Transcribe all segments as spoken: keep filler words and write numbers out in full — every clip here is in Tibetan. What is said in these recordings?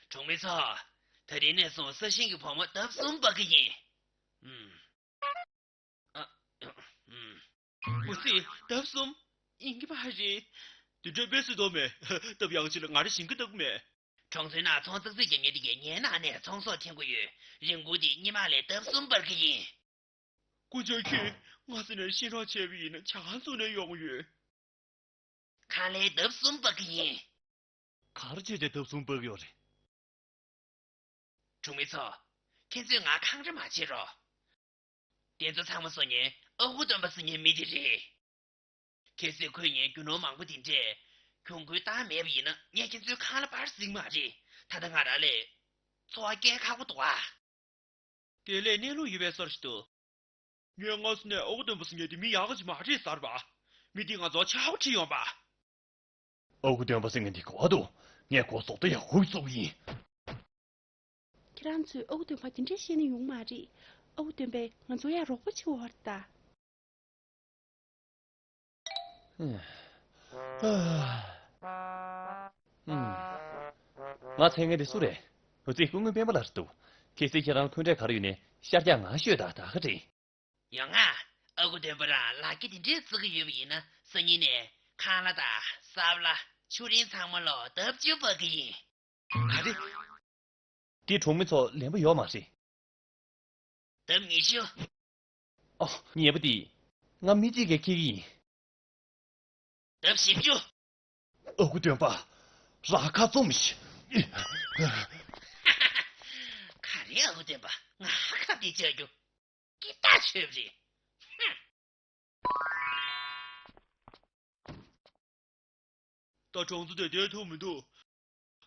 གྲོང་མི་ཚོ། ད་རིང་ནས་བཟུང་ས་ཞིང་གི་བོགས་མ་ལྡབ་གསུམ་འབག་གི་ཡིན། ཨ། ཨུ་ཙི། ལྡབ་གསུམ། ཡིན་གྱི་མ་རེད། དེ་འདྲའི་དཔེ་སྲིད་དོ་མེད། སྟབས་ཡག་ཅིག་ལ་ང་རེ་ཞིང་ཁ་བཏབ་མེད། གྲོང་ཚོའི་ནང་ཚོང་ཙག་ཙིག་རྒྱག་མཁན་དེ་གས་ངའི་ནང་ནས་ཚོང་ཟོག་འཐེན་གྱི་ཡོད། རིན་གོང་དེ་སྔོན་མ་ལས་ལྡབ་གསུམ་འབར་གྱི་ཡིན། དཀོན་མཆོག་མཁྱེན། ང་ས་ནས་ཤེས་རོགས་བྱས་པ་ཡིན་ན་ཇ་ཁང་བཙུགས་ནས་ཡོང་གི་ཡོད། ཁང་གླའི་ལྡབ་གསུམ་འབག་གི་ཡིན། ག་རེ་བྱས་བྱས་ལྡབ་གསུམ་འབག་ཡོད་རེད། གྲོང་མི་ཚོ། ཁྱེད་ཚོས་ང་འཁང་ར་མ་བྱེད་རོགས། དེ་ཚོ་ཚང་མ་བཟོ་མཁན་ཨ་ཁུ་སྟོན་པ་ཟེར་མཁན་མི་དེ་རེད། གལ་སྲིད་ཁོས་ངའི་རྒྱུ་ནོར་མང་པོ་དེ་འདྲས་གྱོང་གུན་བཏང་མེད་པ་ཡིན་ན། ངས་ཁྱེད་ཚོའི་ཁང་གླ་སྤར་ཟིན་མ་རེད། ད་ལྟ་ང་རང་ལ་འཚོ་བ་སྐྱེལ་ཁག་པོ་འདུག་ཨ། དེ་ལས་གནས་ལུགས་ཡོད་པའི་བཟོ་འདྲ་ཞིག་འདུག་ངས་སྔ་ས་ནས་ཨ་ཁུ་སྟོན་པ་ཟེར་མཁན་དེ་མི་ཡག་ག་ཅིག་མ་རེད་ཟེར་བ། མི་དེས་ང་ཚོར་ཆག་སྒོ་ཁྲིད་ཡོང་བ། ཨ་ཁུ་སྟོན་པ་ཟེར་མཁན་དེ་ག་པར་འདུག་ངས་ཁོ་ཟོག་ཏུ་ཡག་པོ་བཙུགས་ཡིན། ཁྱེད་རང་ཚོས་ཨ་ཁུ་སྟོན་པ་དེ་འདྲས་བཤད་ན་ཡོང་མ་རེད། ཨ་ཁུ་སྟོན་པས་ང་ཚོར་ཡང་རོགས་པ་བྱེད་འོར་ད། ང་མཚན་མཁན་དེ་སུ་རེད། འུ་ཚོའི་སྐུ་ངོ་སྤེན་པ་ལགས་རེད་འདུག་གལ་སྲིད་ཁྱེད་རང་འཁོན་འགྲས་ག་རེ་ཡོད་ནའི་ཤར་རྒྱག་ང་ཤོད་དང་ད་ག་དྲན། ཡོང་ང་། ཨ་ཁུ་སྟོན་པ་རང་ལག་འཁྱེར་དེ་འདྲས་བཙུགས་ཀྱི་ཡོད་པ་ཡིན་ན། སང་ཉིན་ནས་ཁང་གླ་དང་ས་གླ། ཆུ་རིན་ཚང་མ་ལོ་ལྡབ་བཅུ་འབག་གི་ཡིན། ག་རེ། དེ་གྲོང་མི་ཚོ་ལེན་པ་ཡོད་མ་རེད། ལྡབ་ཉི་ཤུ། ཨ། ཉེས་པ་དེ། ང་མི་གཅིག་གིས་འཁྱེར་གྱི་ཡིན། ལྡབ་བཞི་བཅུ། ཨ་ཁུ་སྟོན་པ། རང་ཁ་བཙུམ་ཤིག་ག་རེ་ཨ་ཁུ་སྟོན་པ། ང་ཁ་བདེ་བྱ་རྒྱུ། སྐད་གྲགས་ཆོད་པ་རེད། ཧུམ། ད་གྲོང་ཚོ་དེ་བསྡད་ཐུབ་མི་འདུག་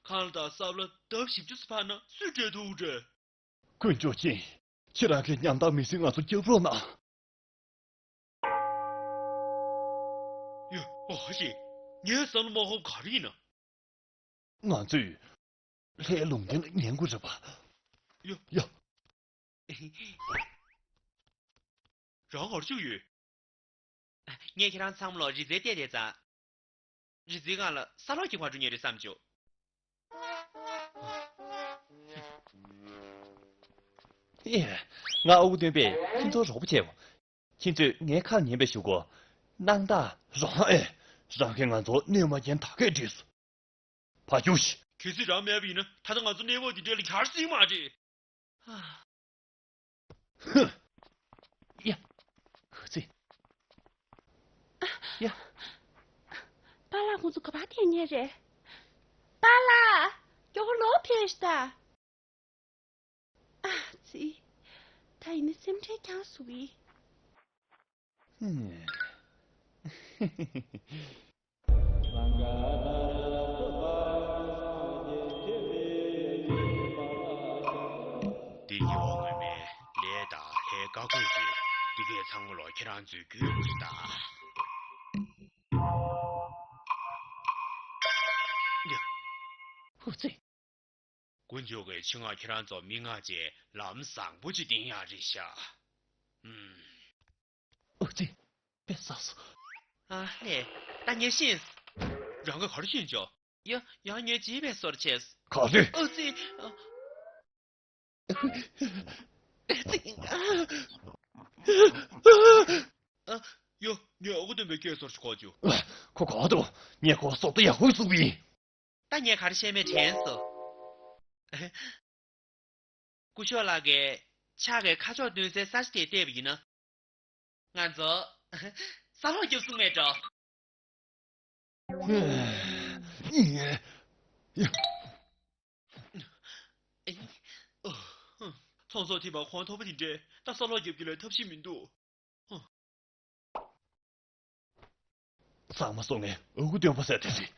ཁང་གླ་དང་ས་གླ་ལྡབ་བཞི་བཅུ་ཙམ་འཕར་ན་སུས་སྤྲད་ཐུབ་རེད། དཀོན་མཆོག་མཁྱེན། ཁྱེད་རང་གིས་ཉམ་ཐག་མི་སེར་ང་ཚོ་སྐྱོབ་རོགས་གནང་། ཡ། ཨ་ཞེ། ངའི་བསམ་བློ་མ་འཁོར་ག་རེ་ཡིན་ན། ང་ཚོས་ལྷའི་ལུང་བསྟན་ལ་ཉན་དགོས་རེད་པ། ཡ། ཡ། རང་ག་རེ་བྱེད་ཀྱི་ཡོད། ངས་ཁྱེད་རང་ཚང་མ་ལ་རི་རྩེར་བལྟས་བསྡད་ཙང་། རི་རྩེའི་སྒང་ལ་ས་སློག་རྒྱག་པར་འགྲོ་ཉེན་རེད་བསམ་བྱུང་། ཨེ། ང་ཨ་ཁུ་སྟོན་པས་ཁྱེད་ཚོར་རོགས་པ་བྱེད། ཁྱེད་ཚོས་ངའི་ཁ་ཉན་པའི་གཞུག་གུ། སྣང་དག་རང་ཨེ། རང་གིས་ང་ཚོར་གནོད་མ་སྐྱེལ་ཐག་གིས་བྲིས་སོང་། ཕར་རྒྱུགས་ཤིག་གལ་སྲིད་རང་མེད་པ་ཡིན་ན་ད་ལྟ་ང་ཚོ་གནས་བབ་འདི་འདྲ་ལ་ག་རེ་སྲིད་མ་རེད། ཧུ། ཡ། ཧུ་ཙི། ཡ། པཱ་ལགས་ཁོང་ཚོ་ག་པར་བསྡད་མཁན་རེད། པཱ་ལགས། མགྱོགས་པོ་ལོག་ཕེབས་ཤིག་ད། ཨ་ཙི། ད་ཡིན་ན་སེམས་ཁྲལ་རྐྱང་བཟོ་གི། ཧུམ། འདི་ཉེ་བ་སྔོན་མའི་ལས་དང་ལྷའི་བཀའ་བཀོད་རེད། འདི་གས་ཚང་མ་ལོ་ཁྱེད་རང་ཚོས་བརྒྱུད་དགོས་ད། ཧུ་ཙི། དཀོན་མཆོག་གིས་ཆེད་མངགས་ཁྱེད་རང་ཚོ་མི་མངགས་བྱས་ལམ་བཟང་པོ་ཅིག་བསྟན་ཡག་རེད་ཤག་ཨུམ། ཨོ་ཙི། དཔེ་བསགས་སོང་། ཨ་ལས། ད་ངས་ཤེས། རང་གིས་ག་རེ་ཤེས་བྱུང་། ཡ། ཡང་ངས་བརྗེད་པའི་བཟོ་འདྲ་བྱས། ག་རེ། ཨོ་ཙི། ཨ། ཨོ་ཙི། ཨ། ཡ། ངས་ཨ་ཁུ་སྟོན་པའི་སྐད་བཟོ་འདྲ་ཞིག་གོ་བྱུང་། ཁོ་ག་པར་འདུག་ངས་ཁོ་བཟོ་ལྟ་ཡག་པོ་བཟོ་གི་ཡིན། ད་ངས་ག་རེ་བཤད་མེད་དྲན་སོང་། སྐུ་ཞབས་ལགས་ཀྱིས་ཕྱག་གི་ཁ་ཕྱོགས་སྟོན་སའི་ས་ཆ་དེ་བལྟས་པ་ཡིན་ན། ང་ཚོ་ས་སློག་རྒྱབ་སོང་མེད་འགྲོ། ཚོང་ཟོག་ཐིགས་པ་གོང་མཐོ་པོ་དེ་འདྲས་ད་ས་སློག་རྒྱབ་རྒྱུ་ལས་ཐབས་ཤེས་མི་འདུག་ཚང་མ་སོང་ངས་ཨ་ཁུ་སྟོན་པ་ཟེར་དེ་རེད།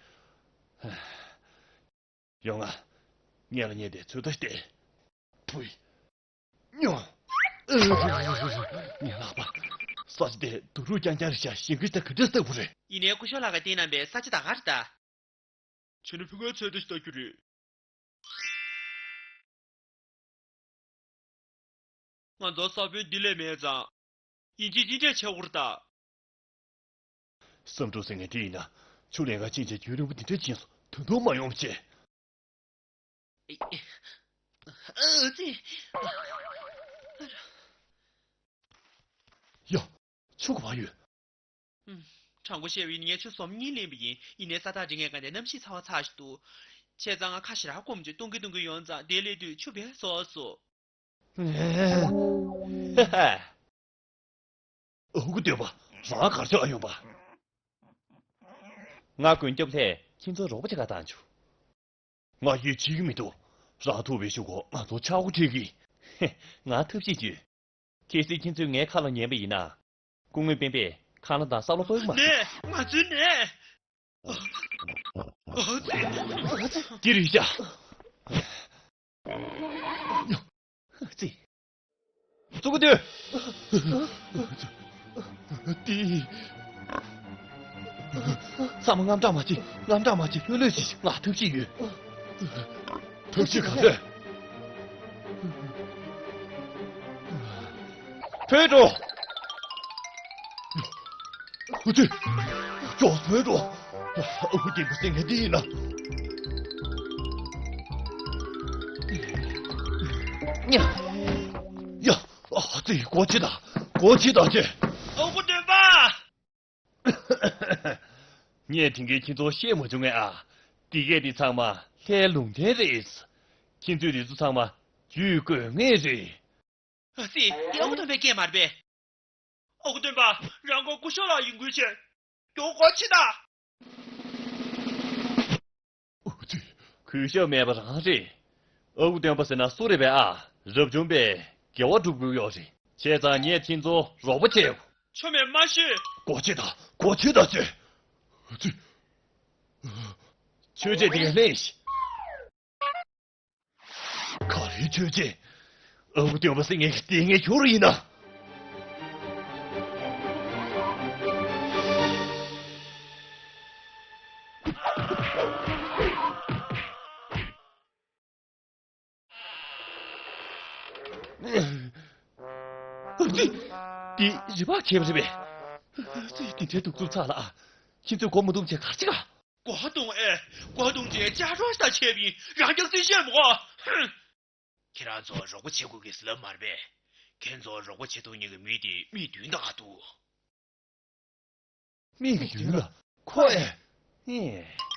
ཡོང་ང་། ངས་ལ་ཉེ་དེ་ཚོད་ལྟ་སྟེ། བུའི། ཉོ། ངའི་ལག་པ། ས་ཆ་དེ་རྡོ་རུག་རྐྱང་རྐྱང་རེད་ཤག་ཞིང་ཁ་ཞིག་ད་ག་འདྲ་ལྟ་བུ་རེད། ཡིན་ནའི་སྐུ་ཞབས་ལགས་ཀྱིས་བསྟན་གནང་པའི་ས་ཆ་ད་ག་རེད་ད། བྱས་ན་ཕ་གིའི་ཚོད་ལྟ་ཞིག་ལྟ་རྒྱུ་རེད། ང་ཚོ་ས་བོན་འདི་ལས་མེད་ཙང་། ཡིན་གཅིག་ཅི་འདྲས་བྱེད་དགོས་རེད་ད། བསམ་གྲུབ་ཟེར་མཁན་དེ་ཡིན་ན། ཆུ་ལེན་ག་ཕྱིན་བྱས་རྒྱུན་རིང་པོ་འདི་འདྲ་ཕྱིན་སོང་། ད་དུང་མ་ཡོང་བྱས། ཨ་ཙི། ཡ། ཆུ་ག་པར་ཡོད། ཨུམ། དྲང་པོ་བཤད་པ་ཡིན་ན་ངས་ཆུ་ཟོམ་གཉིས་ལེན་པ་ཡིན། ཡིན་ནའི་ས་ཐག་རིང་ངས་ག་འདྲ་གནམ་གཤིས་ཚ་བ་ཚ་ཞིག་འདུག་བྱས་ཙང་ང་ཁ་ཞེ་དྲག་སྐོམ་བྱུང་། འཐུང་གིན་འཐུང་གིན་ཡོང་ཙང་དེ་སླེབས་དུས་ཆུ་བེད་སོ་སོ། ཧེ་ཧེ། ཨ་ཁུ་སྟོན་པ། རང་ག་རེ་བྱེད་ཡོང་པ། ང་མགོན་སྐྱབས་ལྷས་ཁྱེད་ཚོར་རོགས་པ་བྱེད་ག་བཏང་བྱུང་། ང་ཡིད་ཆེས་ཀྱི་མི་འདུག་རང་ཐུག་པའི་གཞུག་གུ་ང་ཚོར་ཆག་སྒོ་འཕྲད་ཀྱི། ཧེ། ང་ཐབས་ཤེས་བྱོས། གལ་སྲིད་ཁྱེད་ཚོས་ངའི་ཁ་ལོ་ཉན་པ་ཡིན་ན། སྐུ་ངོ་སྤེན་པས་ཁ་ལོ་དང་ས་ལོ་སྤོས་མ། ནས། ང་ཚོའི་ནས། ཨ་ཙི། འདི་རེད་ཤག་ཨ་ཙི། གཙུག་གི་དུས། འདི། ཚང་མ་དངངས་སྐྲག་མ་བྱེད། དངངས་སྐྲག་མ་བྱེད། ལྷོད་ལྷོད་བྱེད། ང་ཐབས་ཤེས་ཡོད། ཐབས་ཤེས་ག་རེ། ཕེབས་འགྲོ། ཨ་ཙི། ཅོག་ཐོན་འགྲོ། ཨ་ཁུ་སྟོན་པ་ཟེར་མཁན་འདི་ཡིན་ན། ཡ། ཨ་ཙི། སྒོ་ཕྱེ་དང་། སྒོ་ཕྱེ་དང་ཅེ། ཨ་ཁུ་སྟོན་པ། ངས་དེ་གའི་ཁྱེད་ཚོར་བཤད་མ་བྱུང་ངས་ཨ། འདི་གས་འདི་ཚང་མ་ལྷའི་ལུང་བསྟན་རེད། ཁྱེད་ཚོས་འདི་ཚོ་ཚང་མ་ཇུས་འགོད་ངེས་རེད། ཨ་ཙི། འདི་ཨ་ཁུ་སྟོན་པའི་སྐད་མ་རེད་པས། ཨ་ཁུ་སྟོན་པ། རང་མགོ་སྐུ་ཞབས་ལགས་ཡིན་ཁུལ་བྱས། མགྱོགས་སྒོ་ཕྱེ་དང་། ཨ་ཙི། གུས་ཞབས་མེད་པ་རང་རེད། ཨ་ཁུ་སྟོན་པ་ཟེར་ན་སུ་རེད་པས་ཨ། རབ་བྱུང་པས་དགེ་བ་སྒྲུབ་དགོས་ཡོད་རེད། བྱས་ཙང་ངས་ཁྱེད་ཚོར་རོགས་པ་བྱེད། ཆོ་མེད་མ་ཤོད། སྒོ་ཕྱེ་དང་། སྒོ་ཕྱེ་དང་ཅེ། ཨ་ཙི། མཆོད་ཆས་དེ་ག་ལེན་ཞིག་ག་རེ་མཆོད་ཆས། ཨ་ཁུ་སྟོན་པ་ཟེར་མཁན་གྱི་ལྟས་ངན་ཁྱོད་རང་ཡིན་ན། འདི་རི་བག་ཁྱེར་བ་རེད་པས། ཙི། འདི་འདྲའི་གདུག་རྩུབ་ཚ་ལ། ཁྱེད་ཚོས་སྒོ་མ་བརྡུངས་བྱས་ག་རེ་བྱེད་ག་སྒོ་བརྡུངས་ཨེ། སྒོ་བརྡུངས་བྱས་ལྕགས་སྒྲོག་ཞིག་དང་ཕྱེ་བ་ཡིན། རང་རྒྱག་རྩིས་བཤད་མི་དགོས། ཧུམ། ཁྱེད་རང་ཚོར་རོགས་པ་བྱེད་དགོས་ཀྱི་ཟེར་ལབ་མ་རེད་པས། ཁྱེད་ཚོར་རོགས་པ་བྱེད་ཐུབ་མཁན་གྱི་མི་དེ་མིག་མདུན་དུ་འདུག་མིག་མདུན་ལ་ཁོ་ཨེ། ཨེ།